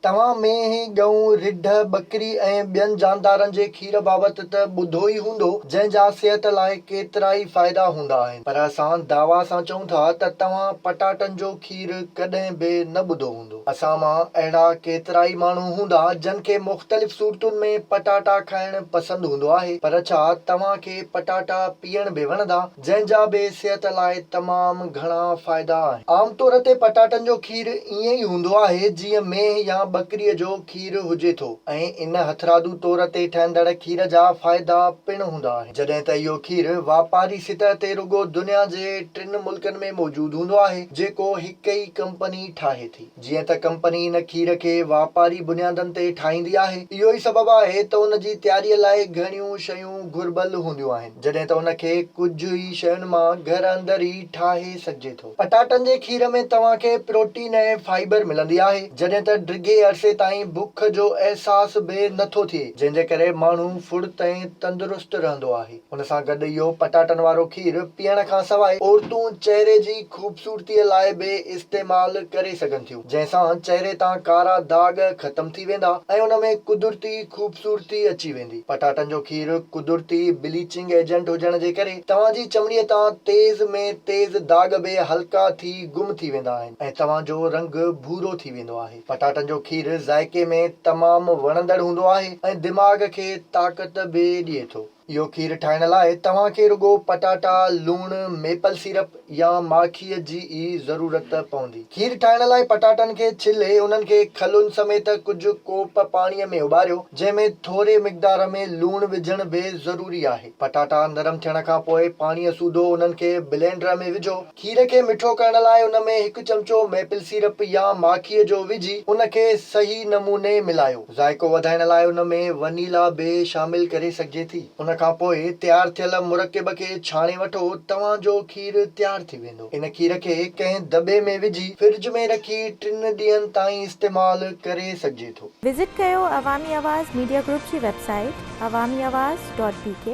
توهان مينهن، ڳئون، رڍ، ٻڪري ۽ ٻين جاندارن جي کير بابت ته ٻڌو ئي هوندو، جنهن جا صحت لاء ڪيترائي فائدا هوندا آهن. پر اسان دعويٰ سان چئون ٿا ته توهان پٽاٽن جو کير ڪڏهن به نه ٻڌو هوندو. اسان مان اهڙا ڪيترائي ماڻهو هوندا جن کي مختلف صورتن ۾ پٽاٽا کائڻ پسند هوندو آهي، پر ڇا توهان کي پٽاٽا پيئڻ به وڻندا؟ جنهن جا به صحت لاء تمام گهڻا فائدا آهن. عام طور تي پٽاٽن جو کير ائين ئي هوندو آهي جيئن مينهن يا ٻڪريء جو کير هجي ٿو ۽ ان هٿرادو طور تي ٺهندڙ کير جا فائدا پڻ هوندا آهن. جڏهن ته اهو کير واپاري سطح تي رڳو دنيا جي ٽن ملڪن ۾ موجود هوندو آهي جيڪو هڪ ئي ڪمپني ٺاهي ٿي. جيئن ته ڪمپني ان کير کي واپاري بنيادن تي ٺاهيندي آهي، اهو ئي سبب آهي ته ان جي تياريء لاء گهڻيون شيون گهربل هونديون آهن، جڏهن ته ان کي ڪجهه ئي شين مان گهر اندر ئي ٺاهي سگهجي ٿو. پٽاٽن جي کير ۾ توهان کي پروٽين ۽ فائبر ملندي آهي، جڏهن ته ڊگهي عرصي تائين بک جو احساس به نٿو ٿئي، جنهن جي ڪري ماڻهو ڦڙت ۽ تندرست رهندو آهي. ان سان گڏ اهو پٽاٽن وارو کير پيئڻ کان سواء عورتون چهري جي خوبصورتي لاء به استعمال ڪري سگهن ٿيون، جنهن سان چهري تان ڪارا داغ ختم ٿي ويندا ۽ ان ۾ قدرتي خوبصورتي اچي ويندي. پٽاٽن جو کير قدرتي بليچنگ ايجنٽ هجڻ جي ڪري توهان جي چمڙي تان تيز ۾ تيز داغ به هلڪا ٿي گم ٿي ويندا آهن ۽ توهان جو رنگ ڀورو ٿي ويندو آهي. پٽاٽن جو کير ذائقي ۾ تمام وڻندڙ هوندو آهي ۽ دماغ کي طاقت به ڏئي ٿو. اهو کير ٺاهڻ لاء توهان کي رڳو پٽاٽا، لوڻ، ميپل سيرپ يا ماکيء جي ئي ضرورت پوندي. کير ٺاهڻ لاء پٽاٽن کي ڇلي انهن کي کلن سميت ڪجهه ڪوپ پاڻيء ۾ اٻاريو، جنهن ۾ ٿوري مقدار ۾ لوڻ وجهڻ به ضروري آهي. پٽاٽا نرم ٿيڻ کان پوء پاڻيء سوڌو انهن کي بلينڊر ۾ وجهو. کير کي مٺو ڪرڻ لاء ان ۾ هڪ چمچو ميپل سيرپ يا ماکيء جو وجهي ان کي صحيح نموني ملايو. ذائقو وڌائڻ لاء ان ۾ ونيلا به شامل ڪري سگهجي ٿي. ان کان پوء تيار ٿيل مرڪب کي ڇاڻي وٺو، توهان جو کير تيار ٿي ويندو. ان کير کي ڪنهن دٻي ۾ وجهي فرج ۾ رکي ٽن ڏينهن تائين استعمال ڪري سگهجي ٿو. وزٽ ڪيو عوامي آواز ميڊيا گروپ جي website Awami Awaz dot B K.